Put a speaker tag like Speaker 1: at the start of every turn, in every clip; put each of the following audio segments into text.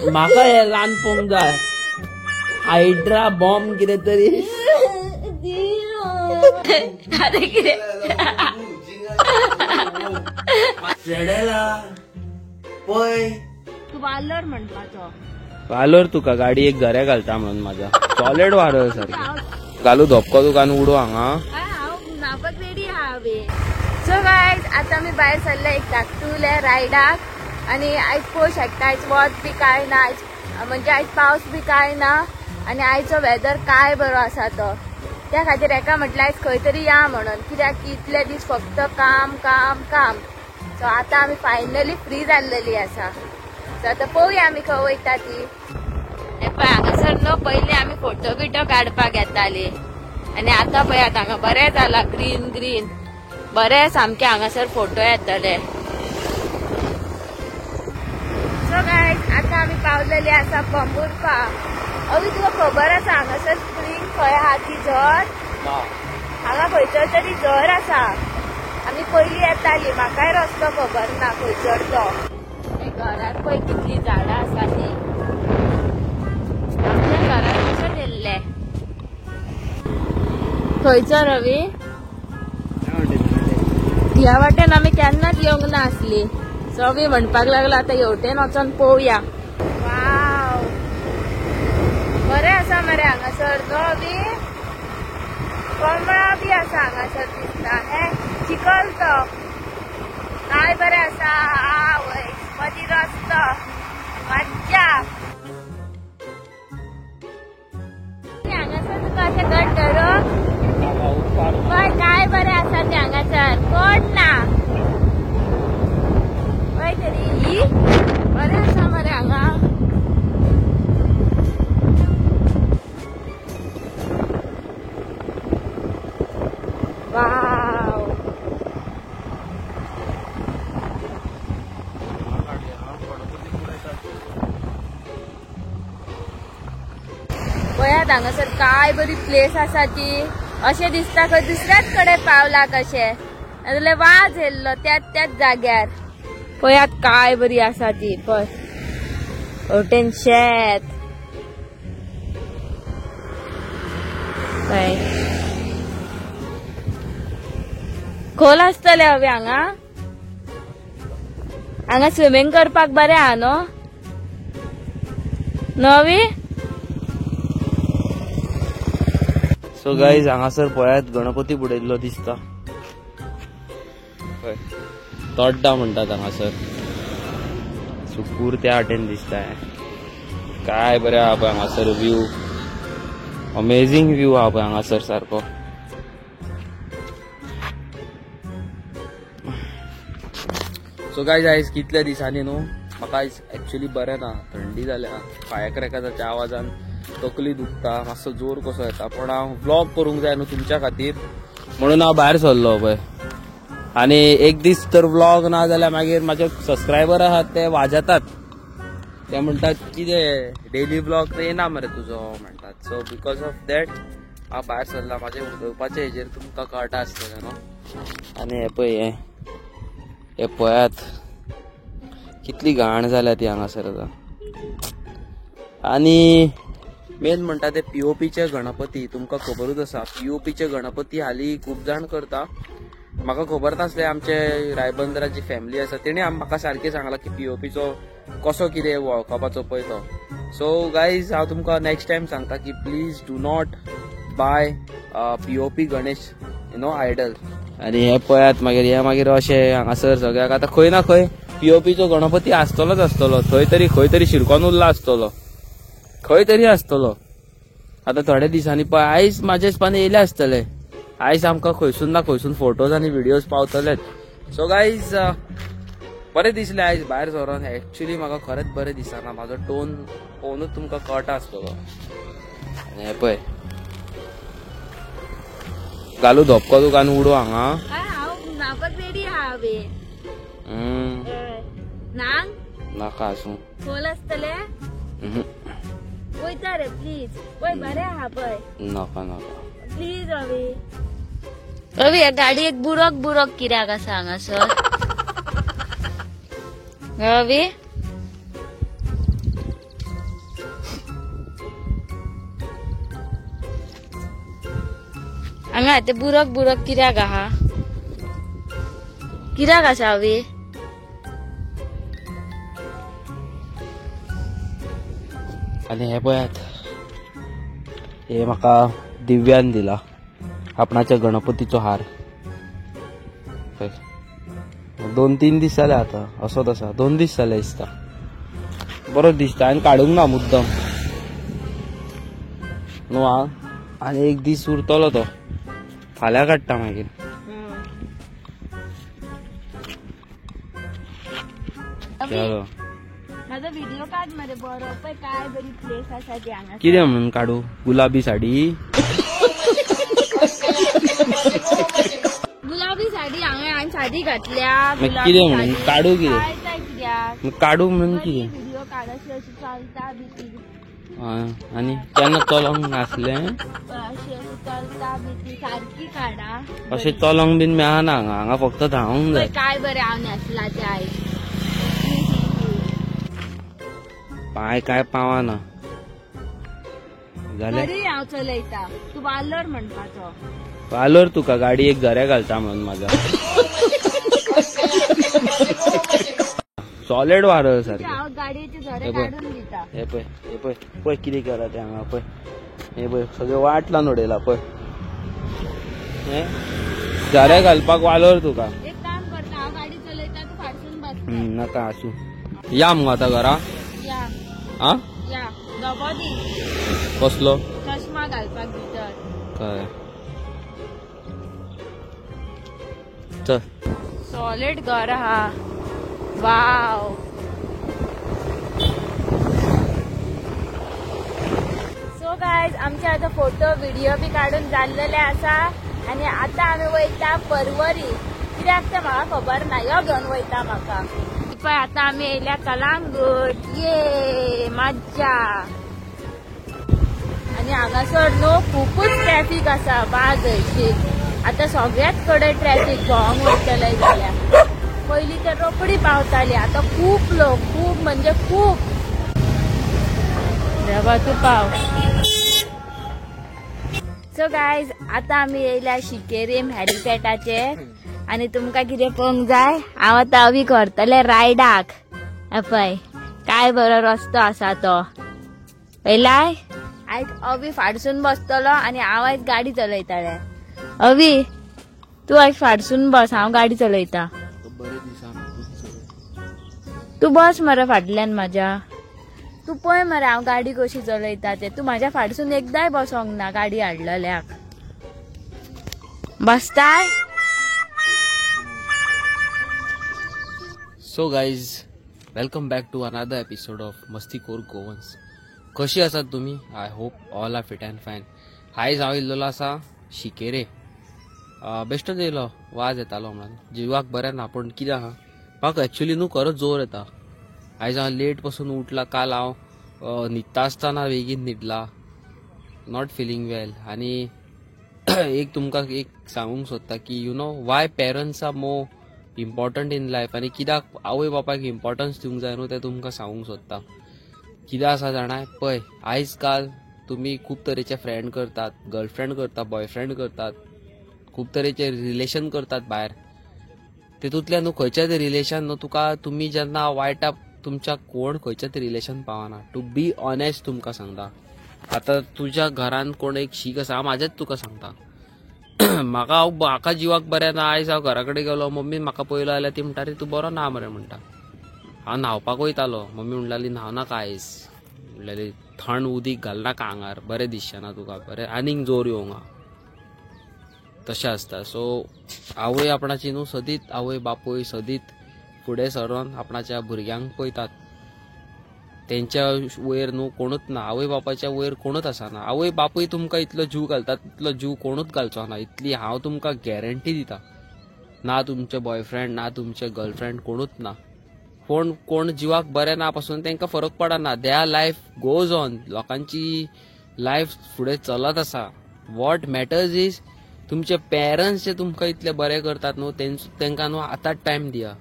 Speaker 1: म्हाका हे ल्हान पोवंक जाय. हायड्रा बॉम्ब कितें तरी.
Speaker 2: अरे कितें
Speaker 3: पळय
Speaker 2: तूं वालोर म्हणपाचो.
Speaker 1: वालोर तुका गाडी एक घरे घालता म्हणून माझ्या सॉलिड वालोर सारकें. घालू धपको तुका आनी उडो हांगा.
Speaker 2: हांव न्हावपाक रेडी आहा हांवें. सो गायज आतां आमी भायर सरले एक धाकटुले रायडाक आनी आयज पळोवंक शकता आयज वत बी कांय ना, आयज म्हणजे आयज पावस बी कांय ना आनी आयचो वेदर काय बरो आसा तो. त्या खातीर एका म्हटल्यार आयज खंय तरी या म्हणून, कित्याक की इतले दीस फक्त काम काम काम. सो आतां आमी फायनली फ्री जाल्लेली आसा. सो आतां पळोवया आमी खंय वयता ती. हे पळय हांगासर न्हू पयलीं आमी फोटो बिटो काडपाक येताली आनी आतां पळयात हांगा बरें जाला ग्रीन ग्रीन बरें सामकें हांगासर फोटो येतले. सो गायज आतां आमी पावलेली आसा पोंबुर्पा. अवी तुका खबर आसा हांगासर स्प्रींग खंय आहा ती झर? हांगा खंयसर तरी झर आसा. आमी पयलीं येताली, म्हाकाय रस्तो खबर ना खंयसर तो. घरार पळय कितली झाडां आसा ती. आमच्या घरार कशें येयल्ले. खंयचो रवी? ह्या वाटेन आमी केन्नाच येवंक ना आसली. सो अवी म्हणपाक लागला आतां हेवटेन वचोन पळोवया. वाव बरें आसा मरे हांगासर न्हू अवी. कमळां बी आसा हांगासर दिसता. हे चिखल तो काय बरें आसा. आवय मदीं रस्तो मज्जा. हांगासर तुका अशें गड्डर पळय काय बरें आसा तें हांगासर कोण ना. पळय तरी ही बरें आसा मरे हांगा. वाव पळयात हांगासर काय बरी प्लेस आसा ती. अशें दिसता खंय दुसऱ्याच कडेन पावला कशें, नाजाल्यार वाज येयल्लो त्याच त्याच जाग्यार. पळयात काय बरी आसा ती. पळय वटेन शेत. पळय खोल आसतलें हवे हांगा. हांगा स्विमींग करपाक बरें आहा न्हू नवी.
Speaker 1: सो गायज हांगासर पळयात गणपती बुडयल्लो दिसता. तोड्डा म्हणटात हांगासर. सुकूर त्या वाटेन दिसता. काय बरें आहा पळय हांगासर व्यू. अमेझींग व्यू आहा पळय हांगासर सारको. सो गायज आयज कितल्या दिसांनी न्हू म्हाका आयज एक्चुअली बरें ना, थंडी जाल्या, फायर क्रॅकर्साच्या आवाजान तकली दुखता, मातसो जोर कसो येता. पूण हांव व्लॉग करूंक जाय न्हू तुमच्या खातीर म्हणून हांव भायर सरलो पळय. आनी एक दीस तर व्लॉग ना जाल्यार मागीर म्हाजे सबस्क्रायबर आहात ते वाजतात, ते म्हणटात कितें डेली व्लॉग तर येना मरे तुजो म्हणटात. सो because of that हांव भायर सरला. म्हाजें उलोवपाचें हेजेर तुमकां कळटा आसतलें न्हू. आनी हें पळय हे पळयात कितली घाण जाल्या ती हांगासर आतां. आनी मेन म्हणटा ते पीओपीचे गणपती तुमकां खबरूच आसा. पीओपीचे गणपती हालीं खूब जाण करता. म्हाका खबर नासलें आमचे रायबंदराची फॅमिली आसा तेणी म्हाका सारकें सांगलां की पीओपीचो कसो कितें वळखपाचो पळय तो. सो गायज हांव तुमकां नेक्स्ट टायम सांगता की please do not buy POP Ganesh you know idol. आनी हे पळयात मागीर हे मागीर अशें हांगासर सगळ्याक आतां खंय ना खंय पीओपीचो गणपती आसतलोच आसतलो. थंय तरी खंय तरी शिरकोन उरला आसतलो, खंय तरी आसतलो. आतां थोड्या दिसांनी पळय आयज म्हाज्या हिसपान येयले आसतले. आयज आमकां खंयसून ना खंयसून फोटोज आनी व्हिडियोज पावतलेच. सो गायज बरें दिसलें आयज भायर सरोन. एक्चुअली म्हाका खरेंच बरें दिसना, म्हाजो टोन पळोवनूच तुमकां कळटा आसतलो. आनी हें पळय घालू धपको तुका आनी उडो हांगा.
Speaker 2: हांव न्हावपाक रेडी आहा हांवें.
Speaker 1: नाका आसूं.
Speaker 2: खोल आसतलें. वयता रे प्लीज. पळय बरें आहा पळय.
Speaker 1: नाका नाका
Speaker 2: प्लीज रवी. रवी ह्या गाडयेक बुरक बुरक कित्याक आसा हांगासर? रवी हांगा ते बुरक बुरक कित्याक आहा, कित्याक आसा हांवे?
Speaker 1: आनी हे पळयात, हे म्हाका दिव्यान दिला आपणाच्या गणपतीचो हार. 2-3 दीस जाले आता असोच आसा, 2 दीस जाले दिसता, बरो दिसता. आनी काडूंक ना मुद्दम न्हू आं, आनी एक दीस उरतलो तो, फाल्यां काडटा मागीर. चलो
Speaker 2: माझा व्हिडिओ काढ मरे बरो, पळय काय बरी प्लेस आसा ती हांगा.
Speaker 1: कितें म्हणून काडू? गुलाबी साडी.
Speaker 2: गुलाबी साडी हांगा हांवें साडी घातल्या.
Speaker 1: कितें म्हणून काडू? कितें काडू म्हणून कितें
Speaker 2: व्हिडिओ काड अशी अशी चलता बी ती.
Speaker 1: आनी केन्ना चलोंक नासलें
Speaker 2: अशी अशी चलता बी ती सारकी काडा.
Speaker 1: अशें चलोंक बीन मेळना हांगा, हांगा फक्त धांवंक जाय.
Speaker 2: काय बरें हांव न्हेसला ते आयज.
Speaker 1: पांय काय पावना जालें.
Speaker 2: हांव चलयता, तूं वालोर म्हणपाचो.
Speaker 1: वालोर तुका गाडी एक घरे घालता म्हणून माझा. सॉलिड वारो सारकें.
Speaker 2: हांव गाडयेचे झरे काडून दिता.
Speaker 1: हे पळय, हे पळय, पळय कितें केलां तें हांगा पळय. हे पळय सगळें वाट लावन उडयला पळय. हे झरे घालपाक वालोर तुका.
Speaker 2: एक काम करता, हांव गाडी चलयता, तूं फाटसून बस.
Speaker 1: नाका आसूं. या मुगो आतां घरा.
Speaker 2: या
Speaker 1: आं
Speaker 2: या डबो दी.
Speaker 1: कसलो?
Speaker 2: चश्मा घालपाक भितर.
Speaker 1: कळ्ळें. चल.
Speaker 2: सॉलिड घर आहा. वाव. सो गायज आमचे आतां फोटो व्हिडिओ बी काडून जाल्लेले आसा आनी आतां आमी वयता परवरी. कित्याक तें म्हाका खबर ना, यो घेवन वयता म्हाका. पळय आतां आमी येयल्या कलांगूट. ये मज्जा. आनी हांगासर न्हू खुबूच ट्रॅफिक आसा बाग हयशी. आतां सगळ्याच कडेन ट्रॅफिक भोंवंक वयतले जाल्यार. पयलीं तर रोखडी पावताली, आतां खूब लोक, खूब म्हणजे खूब. देवा तूं पाव. सो गायज आतां आमी येयल्या शिकेरीम हॅलिपॅडाचेर आनी तुमकां कितें पळोवंक जाय, हांव आतां अवी करतलें रायडाक. पळय काय बरो रस्तो आसा तो पळयलाय. आयज अवी फाटसून बसतलो आनी हांव आयज गाडी चलयतलें. अवी तूं आयज फाटसून बस, हांव गाडी चलयता. तूं बस मरे फाटल्यान म्हाज्या. तूं पळय मरे हांव गाडी कशी चलयता ते. तूं म्हाज्या फाटसून एकदांय बसोंक ना गाडी हाडलेल्याक. बसताय?
Speaker 1: So guys, welcome back to another episode of Mastikhor Goans. कशी आसात तुमी? I hope all are fit and fine. आयज हांव येयल्लो आसा शिकेरे. बेश्टोच येयलो, वाज येतालो म्हणून. जिवाक बरें ना, पूण कितें आहा म्हाका एक्चुली न्हू खरोच जोर येता. आयज हांव लेट पासून उठला. काल हांव न्हिदता आसतना बेगीन न्हिदला, not feeling वेल. आनी एक तुमकां एक सांगूंक सोदता की you know why parents are more important in life आनी कित्याक आवय बापायक इम्पॉर्टन्स दिवंक जाय न्हू तें तुमकां सांगूंक सोदता. कितें आसा जाणा, पळय आयज काल तुमी खूब तरेचे फ्रेंड करतात, गर्लफ्रेंड करतात, बॉयफ्रेंड करतात, खूब तरेचे रिलेशन करतात भायर. तेतूंतल्यान न्हू खंयच्याच रिलेशन न्हू तुका तुमी जेन्ना वायटा तुमच्या कोण खंयच्याच रिलेशन पावना. टू बी ऑनेस्ट तुमकां सांगता, आतां तुज्या घरान कोण एक शीक आसा, हांव म्हाजेच तुका सांगता. म्हाका हांव म्हाका जिवाक बरें ना, आयज हांव घरा कडेन गेलो, मम्मीन म्हाका पळयलो जाल्यार ती म्हणटा रे तूं बरो ना मरे म्हणटा. हांव न्हांवपाक वयतालो, मम्मी म्हणटाली न्हांव नाका आयज, म्हणलेली थंड उदीक घालनाका आंगार, बरें दिसचें ना तुका, बरें आनीक जोर येवंक. तशें आसता. सो आवय आपणाची न्हू सदींच, आवय बापूय सदींच फुडें सरोन आपणाच्या भुरग्यांक पळयतात. तेंच्या वयर न्हू कोणूच ना, आवय बापायच्या वयर कोणूच आसना. आवय बापूय तुमकां इतलो जीव घालतात, इतलो जीव कोणूच घालचो ना, इतली हांव तुमकां गॅरंटी दिता. ना तुमचे बॉयफ्रेंड ना तुमचे गर्लफ्रेंड कोणूच ना. कोण कोण जिवाक बरें ना पासून तांकां फरक पडना. Their life goes on, लोकांची लायफ फुडें चलत आसा. What matters is तुमचे पेरंट्स जे तुमकां इतले बरें करतात न्हू तांकां न्हू आतांच टायम दिया.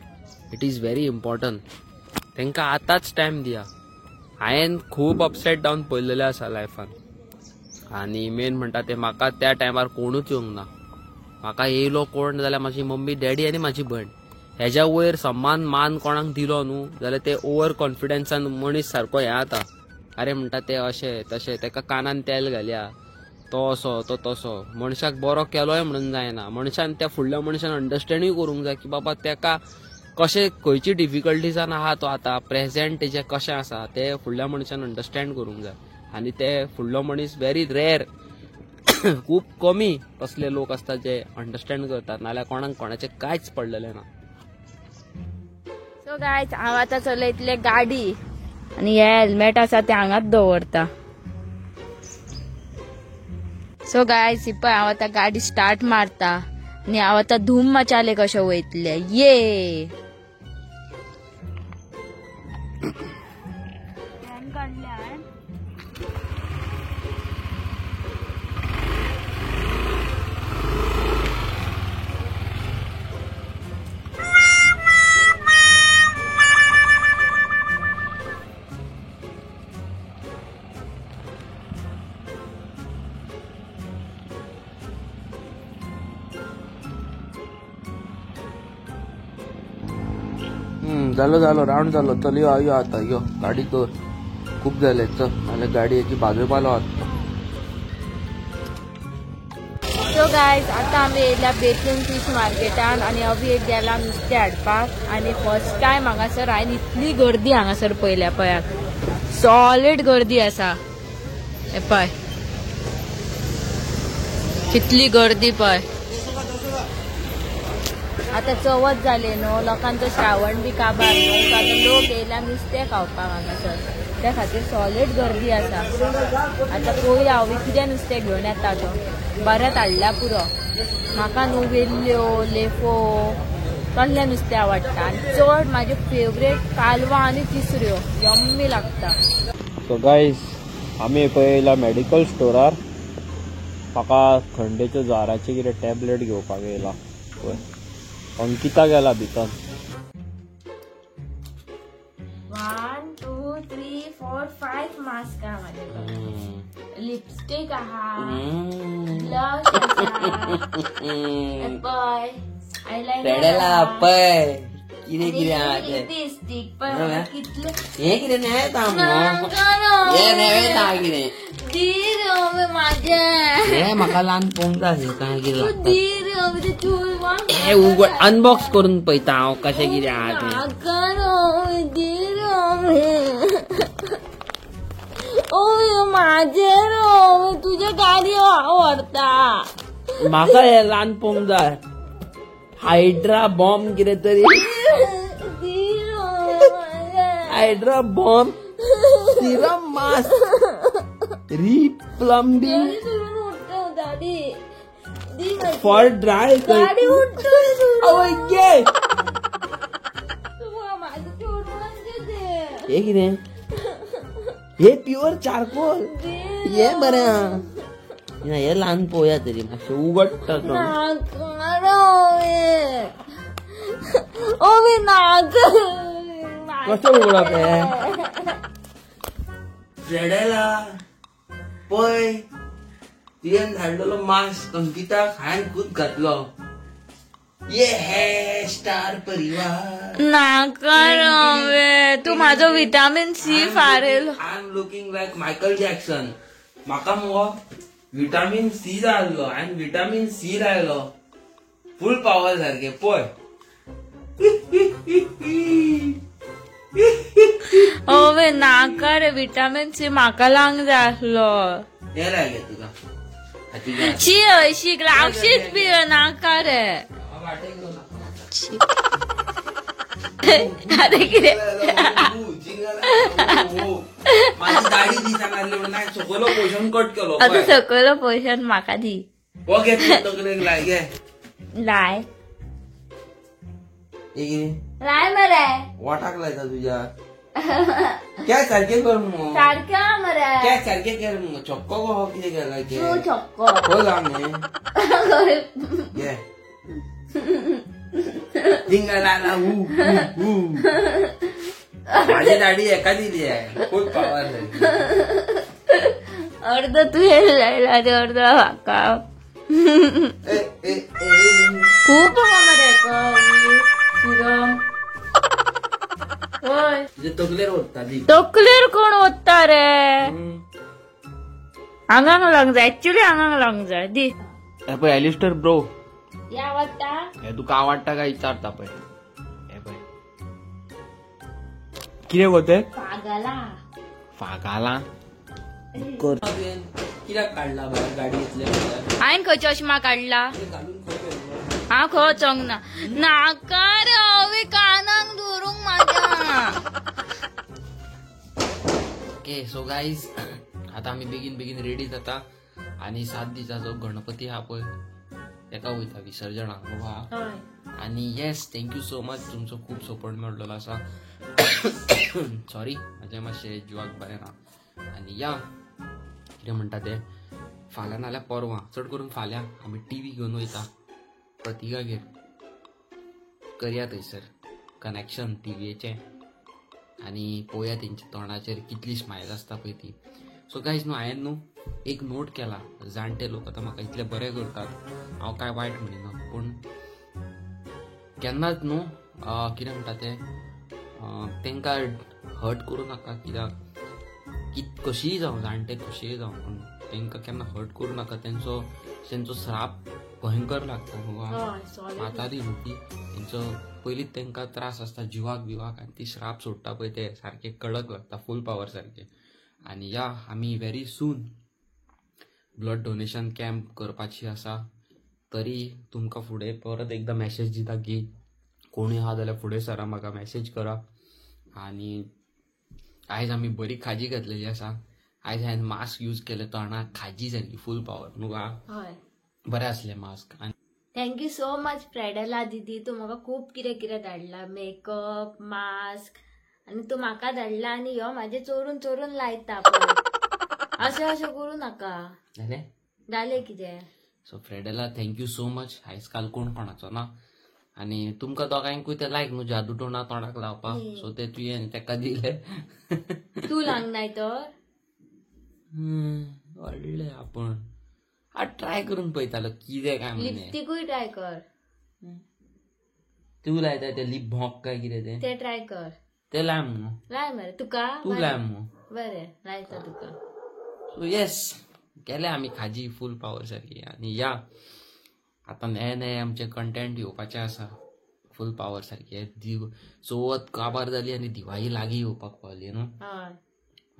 Speaker 1: It is very important, तांकां आतांच टायम दिया. हांवें खूब अपसायड डावन पळयलेले आसा लायफान. आनी मेन म्हणटा ते म्हाका त्या टायमार कोणूच येवंक ना. म्हाका येयलो कोण जाल्यार म्हाजी मम्मी डॅडी आनी म्हाजी भयण. हेज्या वयर सम्मान मान कोणाक दिलो न्हू जाल्यार ते ओवर कॉन्फिडन्सान मनीस सारको हें जाता. अरे म्हणटा ते अशें तशें, तेका कानान तेल घालया, तो असो तो तसो. मनशाक बरो केलोय म्हणून जायना, मनशान त्या फुडल्या मनशान अंडरस्टँडूय करूंक जाय की बाबा तेका कशें खंयची डिफिकल्टीजान आहा तो आतां प्रेझेंट तेजें कशें आसा तें फुडल्या मनशान अंडरस्टँड करूंक जाय. आनी ते फुडलो मनीस व्हेरी रेर, खूब कमी असले लोक आसता जे अंडरस्टँड करतात, नाल्यार कोणाक कोणाचें कांयच पडलेलें ना.
Speaker 2: सो गायज हांव आतां चलयतलें गाडी आनी हे हेल्मेट आसा ते हांगाच दवरता. सो गायज ही पळय हांव आतां गाडी स्टार्ट मारता आनी हांव आतां धूम मचाले कशें वयतलें. ये
Speaker 1: जालो जालो रावंड जालो. चल यो यो आता यो गाडी दवर, खूब जाले चल, नाल्यार गाडयेची बाजू पालो आता.
Speaker 2: सो गायज आतां आमी येयल्या बेतून फिश मार्केटान आनी अभी एक गेला नुस्तें हाडपाक. आनी फर्स्ट टायम हांगासर हांवें इतली गर्दी हांगासर पळयल्या. पळयात सॉलीड गर्दी आसा. हे पळय कितली गर्दी पळय. आतां चवथ जाले न्हू, लोकांचो श्रावण बी काबार न्हू, आतां लोक येयला नुस्तें खावपाक हांगासर, त्या खातीर सॉलीड गर्दी आसा. आतां पळोवया हांव कितें नुस्तें घेवन येता तो. बरेंच हाडल्या पुरो म्हाका न्हू वेल्ल्यो लेफो तसलें नुस्तें आवडटा. आनी चड म्हाजें फेवरेट कालवां आनी तिसऱ्यो यम्मी लागता.
Speaker 1: सो गायज आमी पळय येयला मेडिकल स्टोरार. म्हाका थंडेच्यो जोराचे कितें टॅबलेट घेवपाक येयला. पळय अंकिता गेला भितर.
Speaker 2: 1 2 3 4 5 मास्क आहा म्हाजे कडेन, लिपस्टीक आहा, ब्लश आसा, पळय आयलायनर
Speaker 3: पळय कितें कितें आहा तें,
Speaker 2: लिपस्टीक पळय कितले.
Speaker 3: हें कितें नेवेता हें नेवेता कितें
Speaker 2: दी रे म्हाजें.
Speaker 3: हें म्हाका ल्हान पळोवंक जाय काय कितें
Speaker 2: दी रे चूल.
Speaker 3: हे उगड अनबॉक्स करून पळयता हांव कशें कितें आहा तें.
Speaker 2: म्हाजें तुज्या गाडी व्हरता.
Speaker 3: म्हाका हें ल्हान पळोवंक जाय. हायड्रा बॉम्ब कितें तरी, hydra bomb serum mask replumping for dry. हे कितें हे प्युअर चारकोल. हे बरें आहा. हे ल्हान पळोवया तरी मातशें उगडटा. कशें उगडप हें? रेडेला पळय तुवें धाडलेलो मास्क अंकिताक हांवें खूब घातलो. ये है स्टार परिवार.
Speaker 2: नाका रे तूं म्हाजो विटामीन सी फारेल.
Speaker 3: I am looking like Michael Jackson. म्हाका मुगो विटामीन सी जाय आसलो, हांवें विटामीन सी लायलो फूल पावर सारकें. पळय
Speaker 2: ओवे नाका रे विटामीन सी म्हाका लावंक जाय आसलो.
Speaker 3: हें लाय गे तुका.
Speaker 2: शी अशी लावशीच बी नाका रे. अरे कितें आतां सकयलो पोर्शन म्हाका दी. लाय लाय मरे
Speaker 3: वाटाक लायता तुज्या. क्या सारकें कर मुगो,
Speaker 2: सारकें मरे,
Speaker 3: क्या सारकें कर मुगो. चक्को कहो कितें केला
Speaker 2: तूं चक्को
Speaker 3: खंय लावन घे. धिंगा हू हू. माझी दाढी एका दिली आहे, खूप पावर.
Speaker 2: अर्ध तुवें लायला ते अर्ध म्हाका. खूब मरे सिरम. हय
Speaker 1: तकलेर ओत्ता.
Speaker 2: तकलेर कोण ओत्ता रे? आंगांक लावंक जाय, एक्चुअली आंगांक लावंक जाय. दी
Speaker 1: पळय एलिस्टर ब्रो,
Speaker 2: हे आवडटा.
Speaker 1: हे तुका आवडटा काय विचारता पळय. हे पळय कितें गो तें?
Speaker 2: फागाला.
Speaker 1: फागाला कित्याक काडला भायर गाडयेंतल्यान?
Speaker 2: हांवें खंय चश्मा काडला? हांव खंय वचोंक ना. नाका रे हांवें कानाक धरूंक म्हाज्या.
Speaker 1: ओके सो गायज, आता आमी बेगीन बेगीन रेडी जाता आनी 7 दिसाचो गणपती हा पळय तेका वयता विसर्जनाक हा. आनी yes, thank you so much, तुमचो खूब सपोर्ट मेळ्ळो आसा. सॉरी म्हाजें मातशें जिवाक बरें ना. आनी या कितें म्हणटा तें, फाल्यां नाल्यार परवां, चड करून फाल्यां आमी टीव्ही घेवन वयता प्रतिकागेर, करया थंयसर कनेक्शन टीव्हीचें आनी पळोवया तेंच्या तोंडाचेर कितली स्मायल आसता पळय ती. सो गायज न्हू, हांवें न्हू एक नोट केला, जाणटे लोक आतां म्हाका इतले बरे करतात, हांव कांय वायट म्हणिना, पूण केन्नाच न्हू कितें म्हणटा तें, तांकां हर्ट करूं नाका. कित्याक कशीय जावं, जाणटे कशीय जावं, पूण तांकां केन्ना हर्ट करूं नाका. तेंचो तेंचो श्राप भयंकर लागता म्हातारी न्हू ती, तेंचो पयलींच तांकां त्रास आसता जिवाक बिवाक, आनी ती श्राप सोडटा पळय ते सारके कडक लागता, फूल पावर सारके. आनी या आमी very soon blood donation camp करपाची आसा. तरी तुमकां फुडें परत एकदां मॅसेज दिता की कोणूय आहा जाल्यार फुडें सरा, म्हाका मॅसेज करा. आनी आयज आमी बरी खाजी घातलेली आसा. आयज हांवें मास्क यूज केलें तोंडाक, खाजी सारकी फूल पावर न्हू गा, बरें आसलें मास्क. आनी
Speaker 2: thank you so much फ्रेडला दीदी, तूं म्हाका खूब कितें कितें धाडला, मेकअप, मास्क, आनी तूं म्हाका धाडला आनी ह्यो म्हाजे चोरून चोरून लायता. अशें अशें करूं नाका.
Speaker 1: जालें
Speaker 2: जालें कितें?
Speaker 1: सो फ्रेडला thank you so much. आयज काल कोण कोणाचो ना, आनी तुमकां दोगांकूय ते लायक न्हू जादू टोणा तोंडाक लावपाक, सो ते तुवें तेका दिले.
Speaker 2: तूं लावंक नाय तर?
Speaker 1: व्हडलें आपूण ट्राय करून पळयतालो कितें काय म्हणून.
Speaker 2: लिपस्टिकूय ट्राय कर.
Speaker 1: तूं लायता ते लिप भोंक काय कितें तें?
Speaker 2: ते ट्राय कर.
Speaker 1: ते लाय मगो.
Speaker 2: लाय मरे तुका.
Speaker 1: तूं लाय मगो.
Speaker 2: बरें लायता तुका.
Speaker 1: सो येस, केले आमी खाजी फूल पावर सारकी. आनी या आतां नये नये आमचे कंटेंट येवपाचे आसा फूल पावर सारके. चवथ काबार जाली आनी दिवाळी लागीं येवपाक पावली न्हू.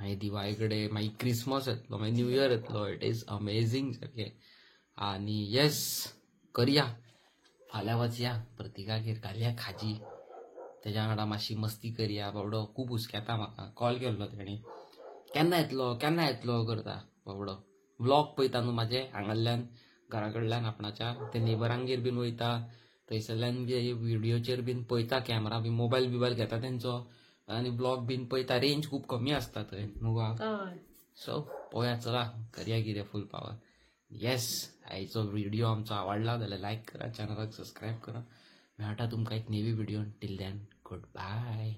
Speaker 1: मागीर दिवाळी कडेन मागीर क्रिसमस येतलो, मागीर न्यू इयर येतलो. It is amazing सारकें. आनी येस करया, फाल्यां वचया प्रतिकागेर, घालया खाजी, तेज्या वांगडा मातशी मस्ती करया. बाबडो खूब हुस्केता म्हाका, कॉल केल्लो तेणी, केन्ना येतलो केन्ना येतलो करता बाबडो. व्लॉग पळयता न्हू म्हाजे हांगासरल्यान घरा कडल्यान आपणाच्या ते नेबरांगेर बीन वयता, थंयसरल्यान व्हिडियोचेर बीन पळयता, कॅमेरा बी मोबायल बिबायल घेता तेंचो आनी ब्लॉग बीन पळयता. रेंज खूब कमी आसता थंय न्हू गा. सो पळोवया, चला करया कितें फूल पावर. येस, आयचो व्हिडिओ आमचो आवडला जाल्यार लायक करा, चॅनलाक सबस्क्रायब करा. मेळटा तुमकां एक नवी video. Till then, good bye.